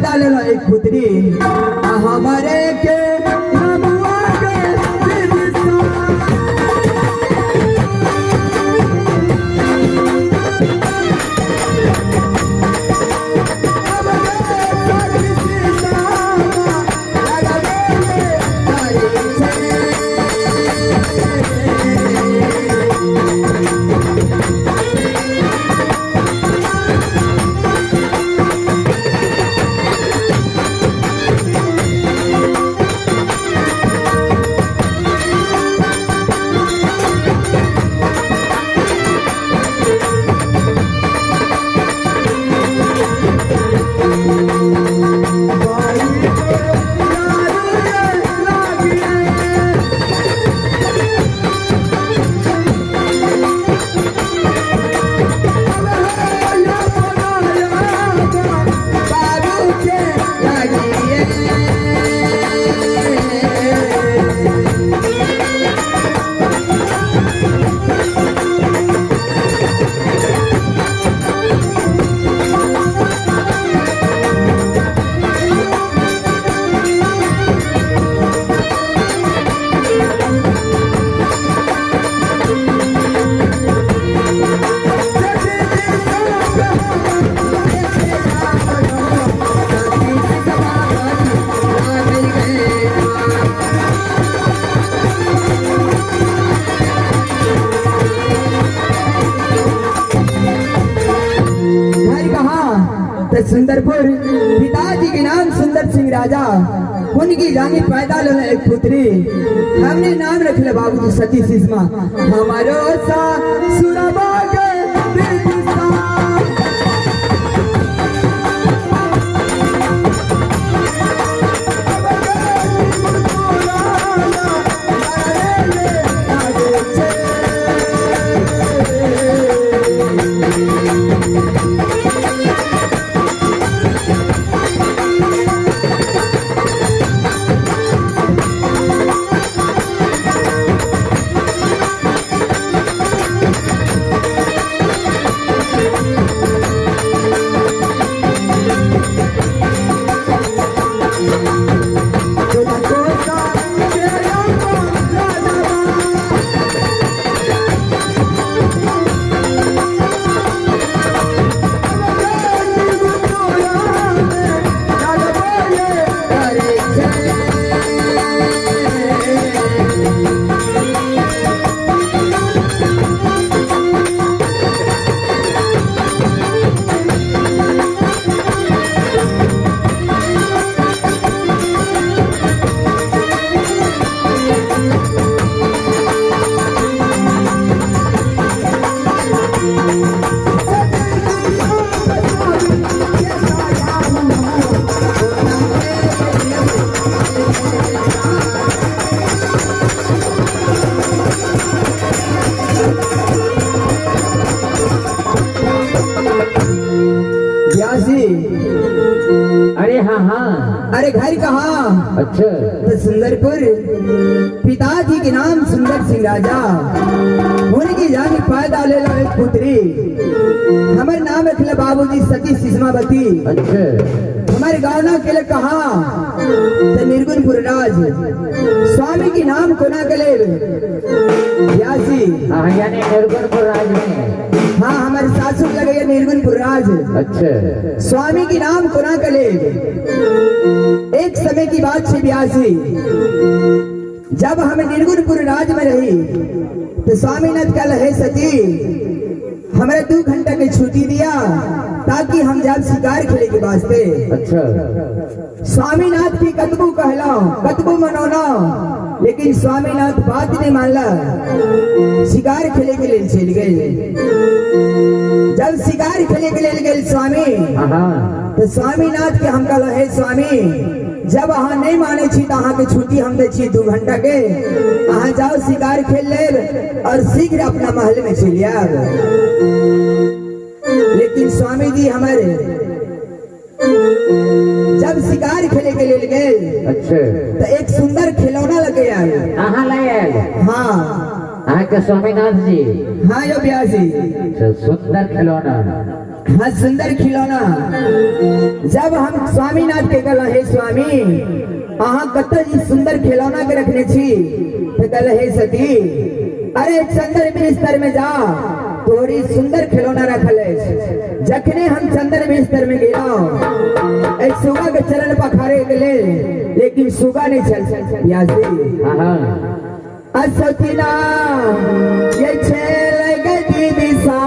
पैदा लेलो एक पुत्री आ हमारे के नमुआ के विदिशा। अब गे सखी सीतामा लगबे करै छै। बाई के दारू रे लागिए। बाबू के लागिए। घर कहा तो सुंदरपुर। पिताजी के नाम सुंदर सिंह राजा, उनकी रानी पैदा लो एक पुत्री, हमने नाम रख ले बाबूजी सती सिस्मा। हमारो सा सुरबा के विदिशा। अब गे मुरकुराना लड़े लागे छे। तुमको सा के रामा। व्यासी। अरे हाँ हाँ। अरे घर कहाँ? अच्छा। तो सुंदरपुर। पिताजी के नाम सुंदर सिंह राजा, उनकी जानी पैदा ले लो एक पुत्री, हमारे नाम रखले बाबूजी सती सिस्मावती। अच्छा। हमारे गावना के लिए कहा तो निर्गुणपुर राज। स्वामी की नाम कोना के लिए व्यासी। हाँ, यानी निर्गुणपुर राज में। हाँ, हमारे सासू लगे निर्गुणपुर राज। अच्छा। स्वामी की नाम कोना के लिए। एक समय की बात छे ब्यासी, जब हम निर्गुणपुर राज में रही तो स्वामीनाथ कल हे सती, हमारे 2 घंटा के छुट्टी दिया ताकि हम जब शिकार खेले के वास्ते। अच्छा। स्वामीनाथ की कतबू कहला कतबू मनौना, लेकिन स्वामीनाथ बात नहीं मानला, शिकार खेले के लिए चल गए। जब शिकार खेले के लिए गए स्वामी, हाँ। तो स्वामीनाथ के हम कहल हे स्वामी, जब अहाँ नहीं माने छी तो अहाँ के छुट्टी हम दे छी 2 घंटा के, अहाँ जाओ शिकार खेल लेब और शीघ्र अपना महल में चलि आयब। लेकिन स्वामी जी हमारे जब शिकार खेले के लिए गए, अच्छा। तो एक सुंदर खिलौना लगे आए। अहाँ लाए आयल? हाँ। अहाँ के स्वामीनाथ जी? हाँ यो ब्यासी। अच्छा, सुंदर खिलौना। हाँ सुंदर खिलौना। जब हम स्वामीनाथ के कहल हे स्वामी अहाँ कतऽ ई सुंदर खिलौना के रखने छी, तो कहल हे सती अरे चंदन बिस्तर में जा, तोरी सुंदर खिलौना रखल अछि। जखने हम चंदन बिस्तर में गेलहुँ एक सुगा के चरण पखारे के लेल, लेकिन सुगा नहीं चल प्यासी। हाँ हाँ। असोतिना ये छेल गदी दिशा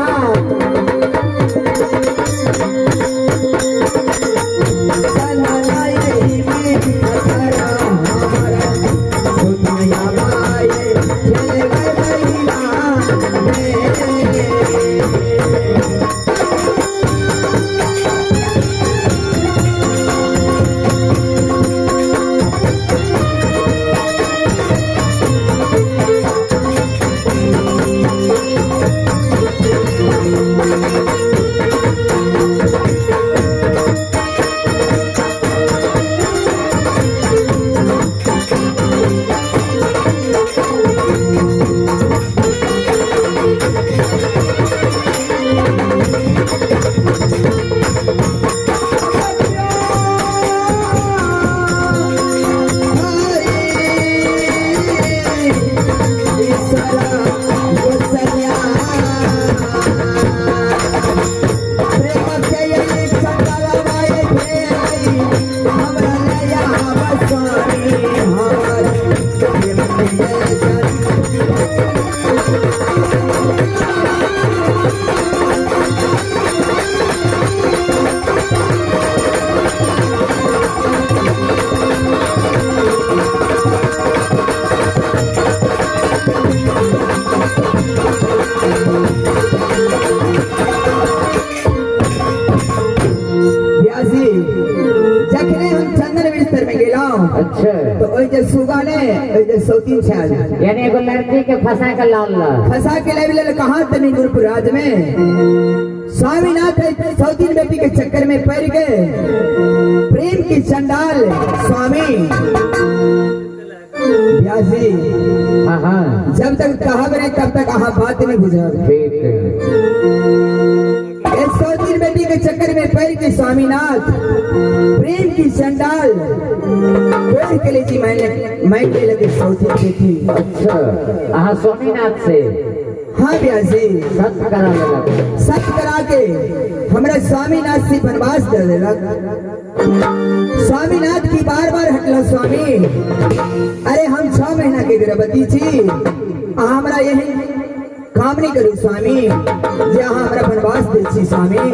जखने हम चंदन बिस्तर में गेलहुँ अच्छा तो ओहि जे सुगा ने ओहि जे सौतीन छल यानी एगो लड़की के फंसा के लाल ला फंसा के लाबि लेल कहाँ तनी गुरुपुर राज में स्वामीनाथ सौतीन बेटी के चक्कर में पड़ गए। प्रेम की चंडाल स्वामी व्यासी हाँ हाँ। जब तक कहब नहीं तब तक अहाँ बात नहीं बुझब। ठीक सौतीन बेटी के चक्कर में पड़ के स्वामीनाथ प्रेम की चंडाल तोड़ के ले मैं के लगे सौतीन बेटी। अच्छा अहाँ स्वामीनाथ से हाँ व्यासी सत करा लेलक। सत करा के हमरा स्वामीनाथ से वनवास दे देलक। स्वामीनाथ की बार बार हटला स्वामी अरे हम 6 महीना के गर्भवती छी, अहाँ हमरा यही काम नहीं करू स्वामी जे अहाँ हमरा वनवास दे छी स्वामी।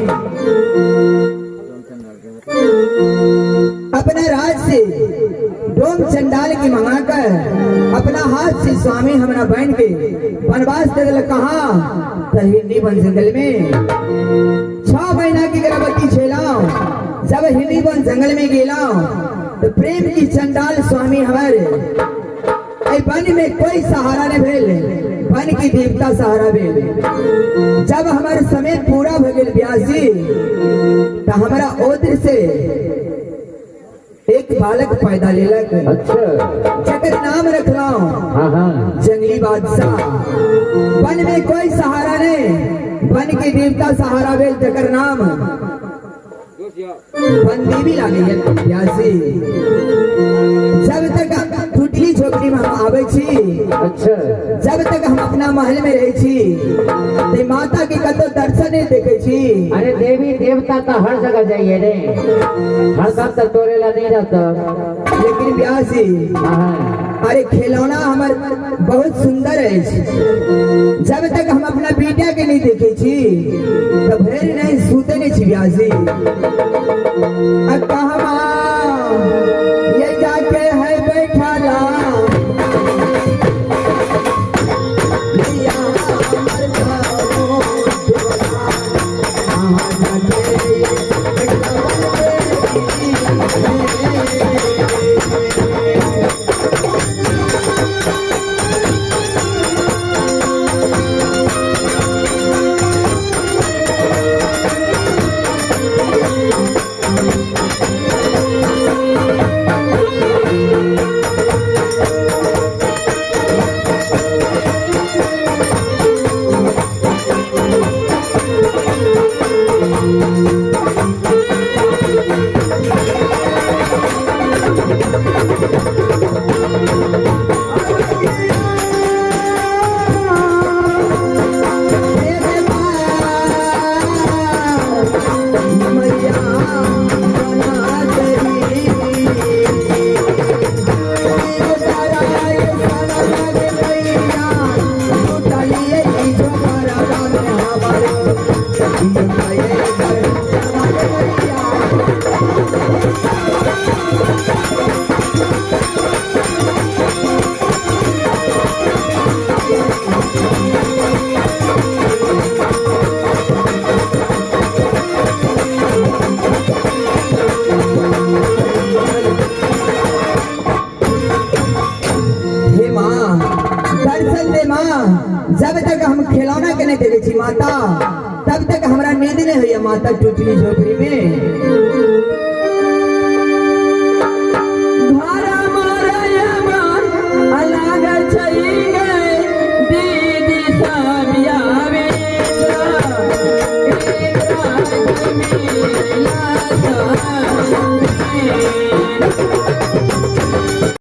अपना राज से डोम चंडाल की मंगा कर अपना हाथ से स्वामी हमरा बन के वनवास दे दिल। कहाँ हिंदी वन जंगल में 6 महीना की गर्भवती छेलाओ। जब हिंदी वन जंगल में गेलाओ तो प्रेम की चंडाल स्वामी हमारे वन में कोई सहारा नहीं भेल, वन की देवता सहारा भेल। जब हमारे समय पूरा भ गेल व्यास जी तो हमारा ओद्र से एक बालक पैदा लेलक। अच्छा जकर नाम रखलाओ हाँ हाँ जंगली बादशाह। वन में कोई सहारा नहीं, वन के देवता सहारा भेल जकर नाम बंदीवी लागे व्यासी। जब तक टूटली झोपड़ी में हम आवे छी, अच्छा जब तक हम अपना महल में रहे छी ते माता के कतो दर्शन नहीं देखे छी। अरे देवी देवता तो हर जगह जाइए रे, हर दम तो तोरे ला नहीं रहता। लेकिन व्यासी हाँ अरे खिलौना हमार बहुत सुंदर है। जब तक हम अपना बेटा के नहीं देखे छी तो भर नहीं सूते नहीं छी व्यासी। कहवा ये जाके है बैठला माता, तब तक हमरा नींद नहीं होइए माता टूटली झोपड़ी में।